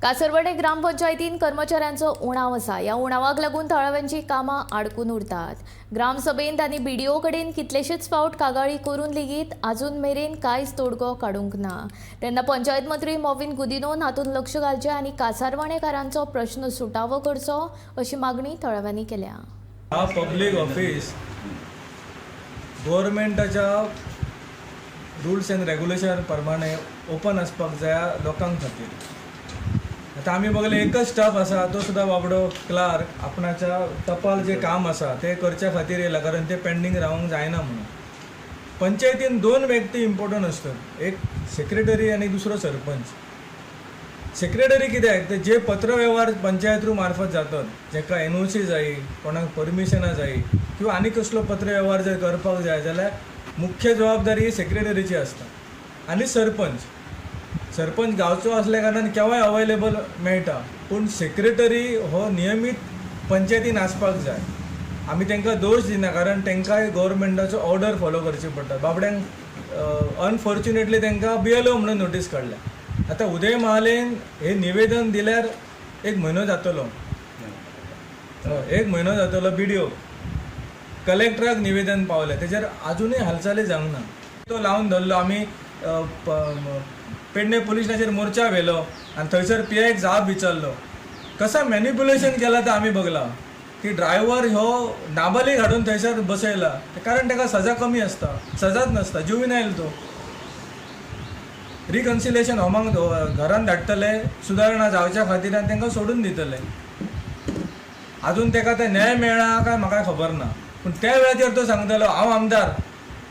कासरवाडे ग्रामपंचायतीन कर्मचाऱ्यांचो उणाव आसा. ह्या उणावाक लागून थळाव्यांची कामां आडकून उरतात. ग्रामसभेंत आनी बीडीओ कडेन कितलेशेच फावट कागाळी करून लेगीत अजून मेरेन कांयच तोडगो काडूंक ना. तेन्ना पंचायत मंत्री मॉविन गुदिन्होन हातूंत लक्ष घालचें आनी कासारवाणेकारांचो प्रश्न सुटावो करचो अशी मागणी थळाव्यांनी केल्या. हा पब्लीक ऑफिस गोवोरमेंटाच्या रुल्स एंड रेगुलेशन प्रमाणे ओपन आसपाक जाय लोकांक खातीर. आतां आमी बगले एकच स्टाफ आसा, तो सुद्दां बाबडो क्लार्क आपणाच्या टपाल जें काम आसा तें करच्या खातीर येयला, कारण तें पेंडींग रावंक जायना म्हणून. पंचायतीन दोन व्यक्ती इम्पोर्टंट आसतात, एक सेक्रेटरी आनी दुसरो सरपंच. सेक्रेटरी कित्याक तर जे पत्रवेव्हार पंचायत थ्रू मार्फत जातात, जाका एनओसी जाय, कोणाक परमिशनां जाय किंवा आनी कसलो पत्रवेव्हार जर करपाक जाय जाल्यार मुख्य जबाबदारी ही सेक्रेटरीची आसता. आनी सरपंच, सरपंच गांवचो आसल्या कारणान केवाय अवेलेबल मेळटा, पूण सेक्रेटरी हो नियमीत पंचायतीन आसपाक जाय. आमी तांकां दोश दिना, कारण तांकांय गोवोरमेंटाचो ऑर्डर फॉलो करची पडटा. बाबड्यांक अनफॉर्च्युनेटली तांकां बीएलओ म्हणून नोटीस काडल्या. आतां उदय महालेन हे निवेदन दिल्यार एक म्हयनो जातलो, हय, एक म्हयनो जातलो. बीडीओ कलेक्टराक निवेदन पावलें, तेजेर आजुनूय हालचाली जावंक ना. तो लावन धरलो. आमी पेडणे पुलीस स्टेशनाचेर मोर्चा व्हेलो आनी थंयसर पीआयक जाप विचारलो, कसा मॅनिप्युलेशन केलां तें आमी बगलां की ड्रायव्हर हो नाबालीग हाडून थंयसर बसयला, कारण ताका सजा कमी आसता, सजाच नासता, जुविनायल. तो रिकन्सिलेशन होमाक घरान धाडटले, सुदारणा जावच्या खातीर, आनी तांकां सोडून दितले. अजून ताका ते न्याय मेळ्ळा काय म्हाका खबर ना, पूण त्या वेळाचेर तो सांगतालो, हांव आमदार,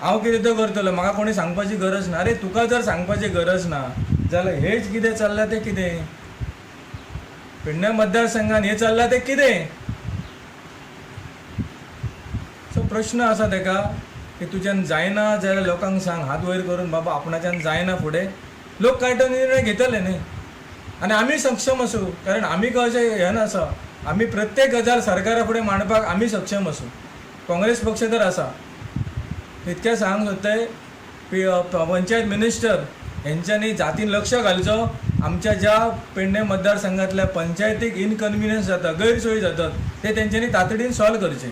हांव कितें तें करतलो, म्हाका कोणी सांगपाची गरज ना. अरे, तुका जर सांगपाची गरज ना जाल्यार हेच कितें चल्लां तें कितें? पेडणे मतदारसंघान हें चल्लां तें कितें? सो प्रश्न आसा ताका की तुज्यान जायना जाल्यार लोकांक सांग हात वयर करून, बाबा आपणाच्यान जायना. फुडें लोक कांय तो निर्णय घेतले न्ही. आनी आमी सक्षम आसूं, कारण आमी कशें हें नासा, आमी प्रत्येक गजाल सरकारा फुडें मांडपाक आमी सक्षम आसूं. काँग्रेस पक्ष तर आसा. इतकें सांगूंक सोदताय, पंचायत मिनिस्टर हेंच्यांनी जातीन लक्ष घालचो. आमच्या ज्या पेडणे मतदारसंघातल्या पंचायतीक इनकन्विनियन्स जाता, गैरसोयी जातात, ते तेंच्यांनी तातडीन सॉल्व करचे.